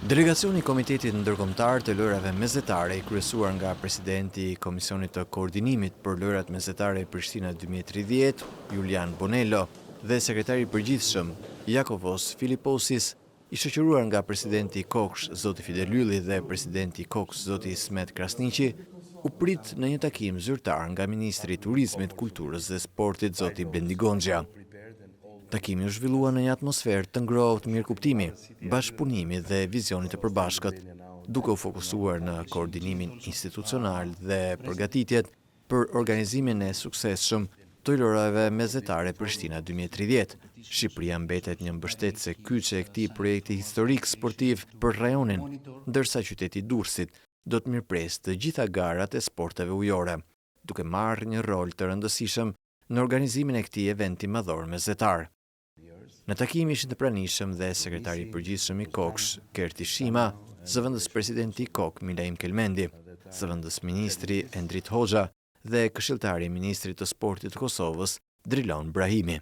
Delegacioni i Komitetit Ndërkombëtar të Lojërave Mesdhetare i kryesuar nga presidenti i Komisionit të Koordinimit për Lojërat Mesdhetare Prishtina 2030, Julian Bonello, dhe sekretari i përgjithshëm, Jakovos Filiposis, i shoqëruar nga presidenti i KOKSH, zoti Fidel Ylli dhe presidenti i KOK-s, zoti Ismet Krasniqi, u prit në një takim zyrtar nga ministri i Turizmit, Kulturës dhe Sportit, zoti Blendi Gonxhja. Takimi u zhvillua në një atmosferë të ngrohtë mirëkuptimi, bashkëpunimi dhe vizioni të përbashkët, duke u fokusuar në koordinimin institucional dhe përgatitjet për organizimin e suksesshëm të Lojërave Mesdhetare Prishtina 2030. Shqipëria mbetet një mbështetëse kyçe e këtij projekti historik sportiv për rajonin, ndërsa qyteti i Durrësit do të mirëpresë të gjitha garat e sporteve ujore, duke marrë një rol të rëndësishëm në organizimin e këtij eventi madhor mesdhetar. Në takim ishin të pranishëm dhe sekretari i përgjithshëm i KOKSH, Kerti Shima, zëvendës presidenti i KOK, Milaim Kelmendi, zëvendës ministri Endrit Hoxha dhe këshilltari i ministrit të Sportit të Kosovës, Drilon Brahimi.